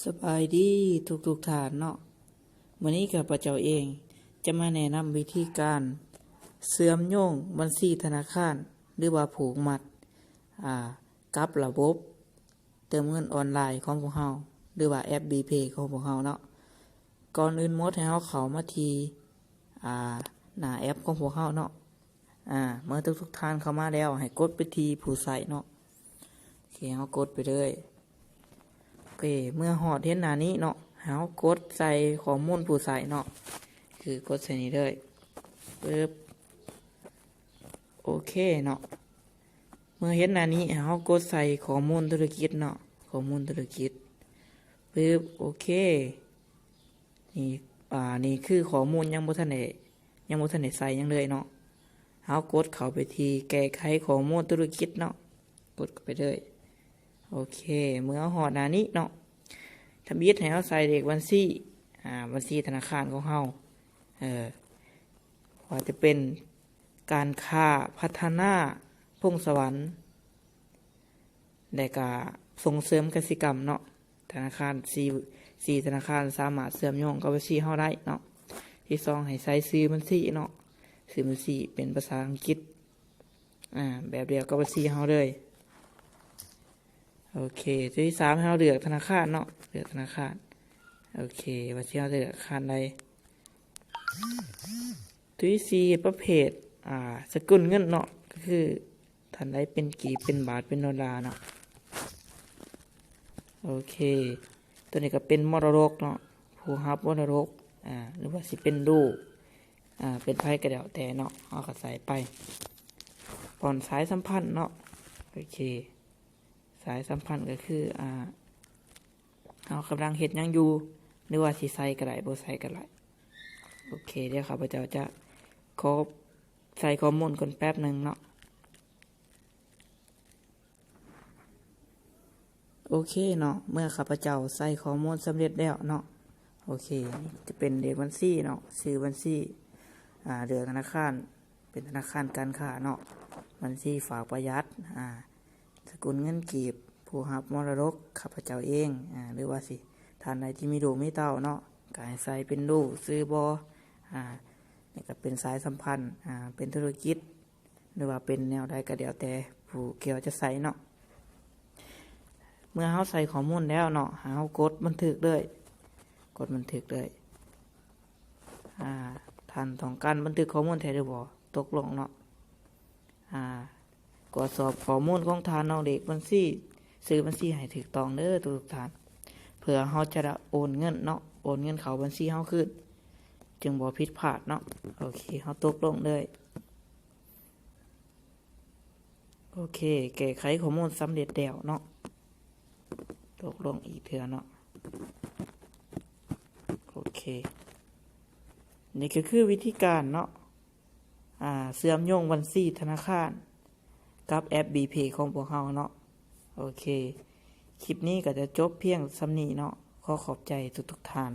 ສະບາຍດີທຸກໆທ່ານເນາະ. ມື້ນີ້ຂ້າພະເຈົ້າເອງຈະມາແນະນຳວິທີການເຊື່ອມໂຍງບັນຊີທະນາຄານ ຫຼືວ່າຜູກມັດ ອາ ກັບລະບົບເຕີມເງິນອອນລາຍຂອງພວກເຮົາ ຫຼືວ່າແອັບບີເພຂອງພວກເຮົາເນາະ. ກ່ອນອື່ນໝົດໃຫ້ເຮົາເຂົ້າມາທີ່ ອາ ໜ້າແອັບຂອງພວກເຮົາເນາະ. ອາ ເມື່ອທຸກໆທ່ານເຂົ້າມາແລ້ວ ໃຫ້ກົດໄປທີ່ຜູ້ໃຊ້ເນາະ. ໂອເຄ ເຮົາກົດໄປເລີຍ. ໂອເຄ ເມື່ອຮອດເຫັນໜ້ານີ້ເນາະ ເຮົາກົດໃສ່ຂໍ້ມູນຜູ້ໃຊ້ເນາະ ຄືກົດໃສ່ນີ້ເລີຍ ປຶບ. ໂອເຄເນາະ ເມື່ອເຫັນໜ້ານີ້ ເຮົາກົດໃສ່ຂໍ້ມູນທຸລະກິດເນາະ ຂໍ້ມູນທຸລະກິດ ປຶບ. ໂອເຄ ນີ້ ອາ ນີ້ຄືຂໍ້ມູນຍັງບໍ່ທັນໄດ້ ຍັງບໍ່ທັນໄດ້ໃສ່ຫຍັງເລີຍເນາະ. ເຮົາກົດເຂົ້າໄປທີ່ແກ້ໄຂຂໍ້ມູນທຸລະກິດເນາະ ກົດເຂົ້າໄປເລີຍ. ໂອເຄ ເມື່ອເຮົາຮອດໜ້ານີ້ເນາະ ທຳອິດໃຫ້ເຮົາໃສ່ເລກບັນຊີ ອາ ບັນຊີທະນາຄານຂອງເຮົາ ເອີ ວ່າຈະເປັນການຄ້າພັດທະນາພົງສະຫວັນ ແລະກະສົ່ງເສີມກະສິກຳເນາະ. ທະນາຄານ ສີ່ ສີ່ທະນາຄານສາມາດເຊື່ອມໂຍງກັບບັນຊີເຮົາໄດ້ເນາະ. ທີສອງ ໃຫ້ໃສ່ຊື່ບັນຊີເນາະ ຊື່ບັນຊີເປັນພາສາອັງກິດ ອາ ແບບດຽວກັບບັນຊີເຮົາເລີຍ. ໂອເຄ ຕົວທີສາມ ໃຫ້ເຮົາເລືອກທະນາຄານເນາະ ເລືອກທະນາຄານ. ໂອເຄ ວ່າຊິເຮົາເລືອກທະນາຄານໃດ. ຕົວທີສີ່ ປະເພດ ອາ ສະກຸນເງິນເນາະ ກໍຄືທ່ານໃດເປັນກີບ ເປັນບາດ ເປັນໂດລາເນາະ. ໂອເຄ ຕົວນີ້ກໍເປັນມໍລະດົກເນາະ ຜູ້ຮັບມໍລະດົກ ອາ ຫຼືວ່າຊິເປັນລູກ ອາ ເປັນໃຜກໍແລ້ວແຕ່ເນາະ ເຮົາກໍໃສ່ໄປ. ບ່ອນສາຍສຳພັນເນາະ ໂອເຄ ສາຍສຳພັນກໍຄື ອາ ເຮົາກຳລັງເຮັດຫຍັງຢູ່ ຫຼືວ່າຊິໃສ່ກໍໄດ້ ບໍ່ໃສ່ກໍໄດ້. ໂອເຄ ດຽວຂ້າພະເຈົ້າຈະຂໍໃສ່ຂໍ້ມູນກ່ອນແປັບໜຶ່ງເນາະ. ໂອເຄເນາະ ເມື່ອຂ້າພະເຈົ້າໃສ່ຂໍ້ມູນສຳເລັດແລ້ວເນາະ ໂອເຄ ຈະເປັນເລກບັນຊີເນາະ ຊື່ບັນຊີ ອາ ເລືອກທະນາຄານ ເປັນທະນາຄານການຄ້າເນາະ ບັນຊີຝາກປະຢັດ ອາ ສະກຸນເງິນກີບ ຜູ້ຮັບມໍລະດົກ ຂ້າພະເຈົ້າເອງ ອາ ຫຼືວ່າຊິທ່ານໃດທີ່ມີລູກມີເຕົ້າເນາະ ກໍໃຫ້ໃສ່ເປັນລູກ ຊື່ບໍ່ ອາ ນີ້ກໍເປັນສາຍສຳພັນ ອາ ເປັນທຸລະກິດ ຫຼືວ່າເປັນແນວໃດກໍແລ້ວແຕ່ຜູ້ກ່ຽວຈະໃສ່ເນາະ. ເມື່ອເຮົາໃສ່ຂໍ້ມູນແລ້ວເນາະ ເຮົາກົດບັນທຶກເລີຍ ກົດບັນທຶກເລີຍ. ອາ ທ່ານຕ້ອງການບັນທຶກຂໍ້ມູນແທ້ຫຼືບໍ່? ຕົກລົງເນາະ. ອາ ກວດສອບຂໍ້ມູນຂອງທ່ານເນາະ ເລກບັນຊີ ຊື່ບັນຊີໃຫ້ຖືກຕ້ອງເດີທຸກໆທ່ານ ເພື່ອເຮົາຈະໄດ້ໂອນເງິນເນາະ ໂອນເງິນເຂົ້າບັນຊີເຮົາຄືນ ຈຶ່ງບໍ່ຜິດພາດເນາະ. ໂອເຄ ເຮົາຕົກລົງເລີຍ. ໂອເຄ ແກ້ໄຂຂໍ້ມູນສຳເລັດແລ້ວເນາະ ຕົກລົງອີກເທື່ອເນາະ. ໂອເຄ ນີ້ກໍຄືວິທີການເນາະ ອາ ເຊື່ອມໂຍງບັນຊີທະນາຄານກັບແອັບບີເພຂອງພວກເຮົາເນາະ. ໂອເຄ ຄລິບນີ້ກໍຈະຈົບພຽງສ່ຳນີ້ເນາະ ຂໍຂອບໃຈທຸກໆທ່ານ.